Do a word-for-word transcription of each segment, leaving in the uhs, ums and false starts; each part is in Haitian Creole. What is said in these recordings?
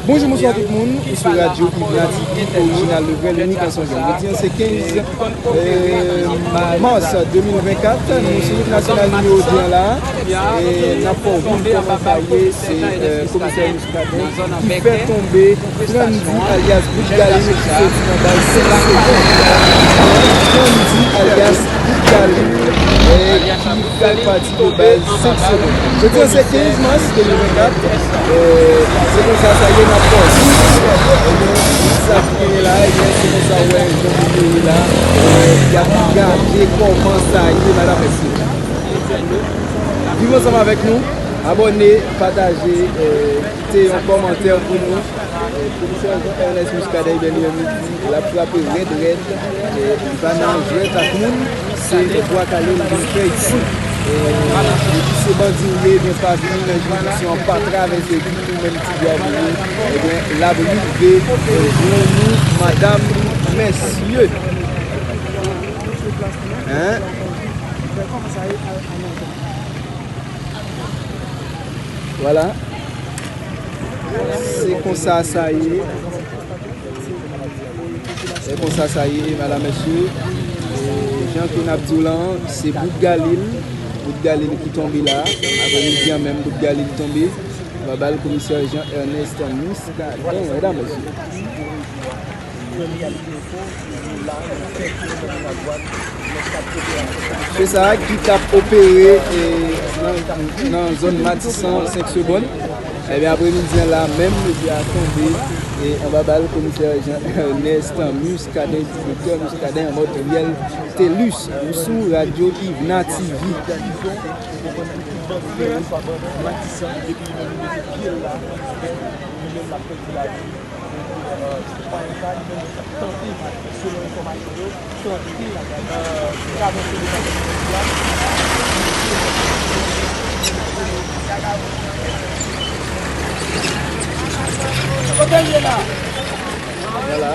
Bonjou, bonswa tout moun. Ou sou radyo Ivna T V, orijinal, le vrai, l'unique, en son genre. Jodi an se kenz, euh, mas de mil vennkat. Nou sou wout nasyonal nimewo de an la. E n ap fè w viv kòman sa ye, se, euh, komisè Muscadin ki fè tonbe Frandy alyas Bout Galil ki soti nan bal senk segonn. Frandy alyas Bout Galil, eh, ki pral pati de bal senk segonn. Jodi an se kenz mas de mil vennkat. Eh, se konsa sa ye, n ap fè w viv, ebyen, tout sa ki genyen la, ebyen, se konsa w wè jan nou te ye la. Eh, y ap gade kòman sa ye, madam, mesye. Viv ansanm avèk nou, abòne, pataje, eh, kite yon kòmantè pou nou. Eh, komisè Jean Ernest Muscadin, ebyen, li menm, li di l ap frape rèd, rèd, eh, li pa nan jwèt ak moun, se bwa kale l vin fè isi. Eh, depi se bandi w ye, ebyen, pa vini nan jiridiksyon an, pa travèse vit ou menm ti dyav ou ye, ebyen, l ap rive, eh, jwenn ou, madam, mesye. Hein? Vwala. Se konsa sa ye. Se konsa sa ye, madam, mesye. E jan ke n ap di w lan, se Bout Galil. Bout Galil ki tonbe la. Aprè midi an menm, Bout Galil tonbe. Anba bal komisè Jean Ernest Muscadin, medam, mesye. Se sa ki t ap opere, e, nan, nan zòn Matisan senk segonn. Ebyen, aprè midi an la menm, mesye a tonbe, e, anba bal komisè Jean Ernest Muscadin, direktè Muscadin an mòd Riel Telus. Ou sou radyo Ivna T V. Vwala.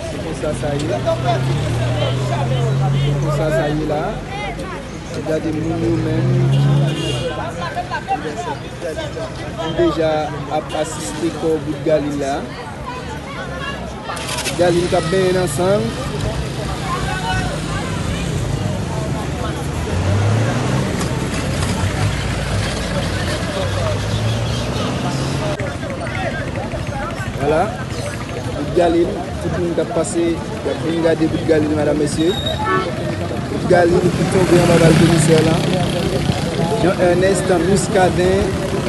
Se konsa sa ye. Se konsa sa ye la. Gade moun yo menm ki deja ap asiste kò Bout Galil la. Galil k ap benyen nan san l. Vwala. Bout Galil, tout moun k ap pase, y ap vin gade Bout Galil, medam, mesye. Bout Galil ki tonbe anba bal komisè la. Jean Ernest Muscadin,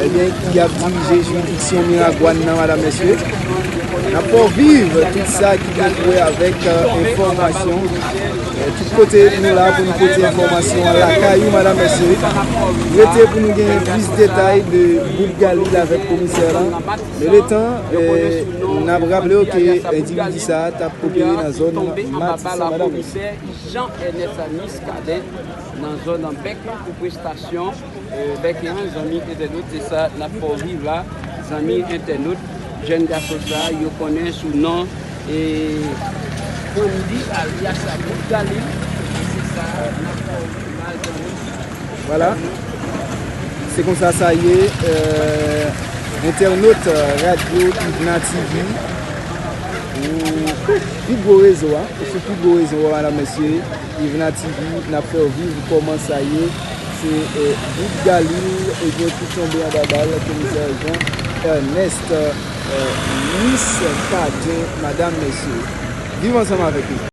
ebyen, ki ap dirije jiridiksyon Miragwàn nan, medam, mesye. N ap fè w viv tout sa ki gen pou wè avèk, euh, enfòmasyon. Euh, tout kote nou la pou nou pote enfòmasyon an lakay ou, medam, mesye. Rete pou nou gen plis detay de Bout Galil avèk komisè la. Men letan, eh, n ap raple w ke endividi sa a t ap opere nan zòn Matisan, medam, mesye. Jean Ernest Muscadin nan zòn Bèk pou prestasyon, eh, Bèk lan, zanmi entènot, se sa n ap fè w viv la, zanmi entènot, jèn gason sa a, yo konnen sou non, eh, Frandy alyas Bout Galil, se sa n ap fè w viv la, zanmi. Vwala. Se konsa sa ye, euh, entènot, euh, radyo Ivna T V. Ou pi gwo rezo a, ou sou pi gwo rezo a, medam, mesye. Ivna T V, n ap fè w viv kòman sa ye. Se, euh, Bout Galil, ebyen, ki tonbe anba bal komisè Jean Ernest, euh, Muscadin, medam, mesye. Viv ansanm avèk nou.